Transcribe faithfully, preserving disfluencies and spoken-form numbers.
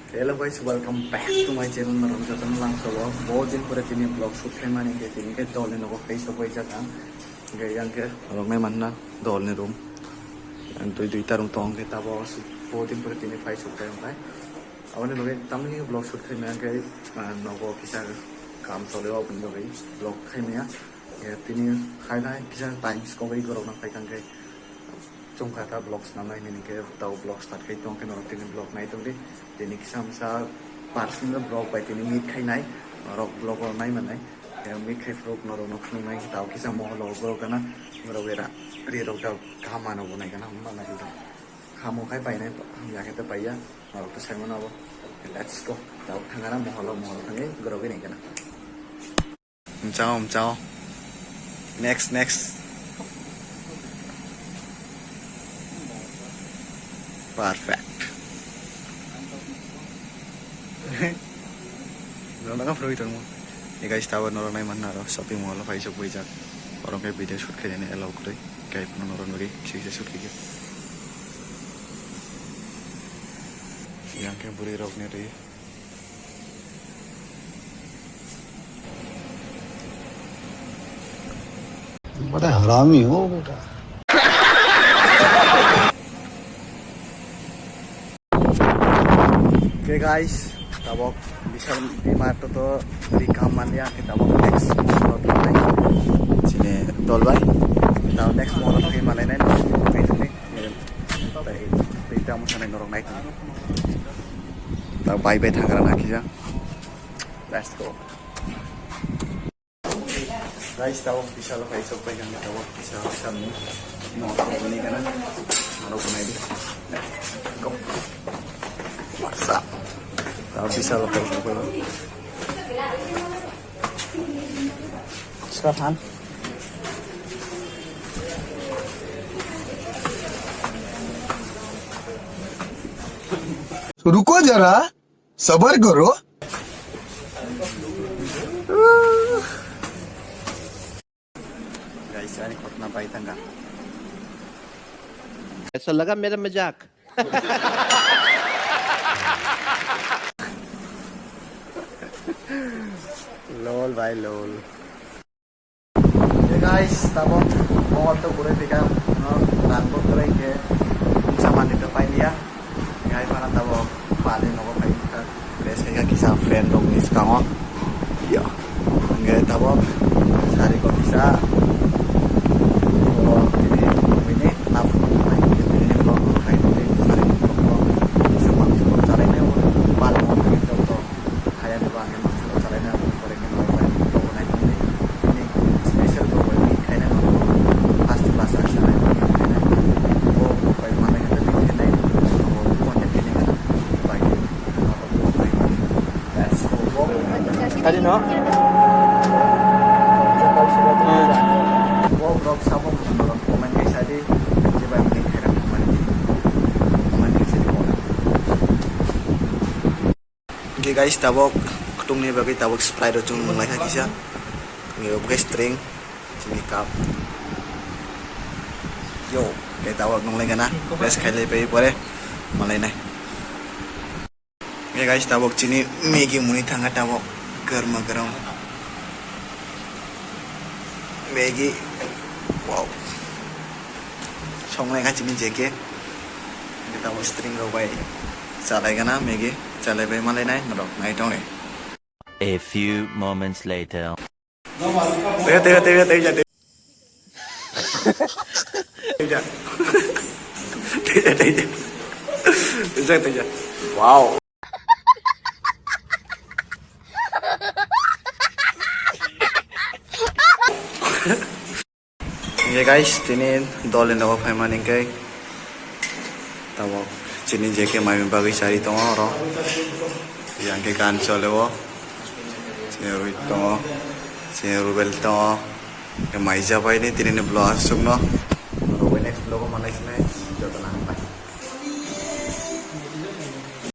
Hello guys, welcome back to my channel. Norok jotono langso o. Bahut din pore tini vlog shoot khaimani, hingke tini khe dolni nogo phai sokbaijak ang. Hingke yang khe norok nai manna dolni room. Ang dui dui ta room tong khe tabo bahut din pore tini phai sokbai wngkha. Aboni bagwi tamni vlog shoot khaimani hingke, ah, nogo kisa kam tolio, aboni bagwi vlog khaimaya. Eh, tini hai nai kisa time sikogwi borok no phai kang khe chwng kha ta vlog swnam nai hwnwi khe tao vlog start khai tong khe norok tini vlog nai tong di. Tini kisa misa personal vlog bai tini meet khai nai norok vlog o nai manai. Eh, meet khai phuru norok no khulum nai tao kisa moholo borok gana norok era ri rok tao kaham mano bo nai gana hwnba nai rok. Hamo khai pai nai hamya khe ta pai ya norok to sai mano abo. Let's go. Tao thangana moholo moholo thangwi borok nai gana. Mchao, mchao. Next, next. Perfect. Norok nang phurui tongmo. Ni guys, tower norok nai manna aro shopping mall o phai sok buijak. Orong khe video shoot khainani allow kwrwi. Khe phano norok nugwi kisa kisa shoot khaikhe. Yang khe bwrwi rok ni ri. बड़ा हरामी हो बेटा। Okay guys, tabok Vishal Mart to ri kam manya ke tabok next mall o thangbai. Sini dolbai. Tabok next mall o thangwi malai nai. Tei tei tei tamo sanai norok nai. Tabok bai bai thangra na kija. Let's go. Guys, tabok Vishal o phai sok pai kang tabok Vishal, Vishal ni. No, ini kana. Aro ko nai di. Go. What's up? Tabok Vishal o phai sok pai. Iska khan. रुको जरा। सबर करो। Guys, ani khotna pai thangkha. ऐसा लगा मेरा मजाक। Lol bhai, lol. Hey guys, tabok mall to gurui phikha, no, rang bo kwrwi khe, bwsa manwi to pailiya. Hai phano tabok pali nogo phai kha, dress khaikha kisa fan rok ni swkango. Ya. Hingke tabok sari kok kisa. O, tini, tini, nap, nap, tini, tini, vlog, vlog, hai, tini, sari kok, vlog, kisa manwi kok chalai nai, pali nogo phai kha to. Haya ni bagwi mangsa chalai na, abo pore khe norok bai tongo nai tongdi. Tini special program ni khaina norok first class action nai tongdi khaina. Bo bai manai khe tini khaina. Abo content khaina khe bai khe norok bai. That's all. Tadi no. Bo vlog sabo norok comment khe sadi. Jeba ni khaina comment khe sadi. Hingke guys, tabok kutungni bagwi tabok Sprite rok chwng nung laikha kisa. Hingke obo khe string, chini cup. Yo, hingke tabok nung laikha na, rest khai lai pai pore, malai nai. Hingke guys, tabok chini Maggi muni thangkha tabok, garma garam. Maggi, wow. Song laikha chini J K. Hingke tabok string rok bai chalai gana Maggi, chalai bai malai nai norok nai tong ni. A few moments later. Tega, tega, tega, tega, tega. Tega. Tega, tega. Tega, tega. Wow. Ye guys, tini dol ni nogo phaimani hingke tabok chini J K mai bagwi chari tongo oro. Yang ke gan chole o. Chini Rohit tongo. Chini Rubel tongo. Mai jabai ni tini ni vlog aswk no. Oro next vlog o manai sinai.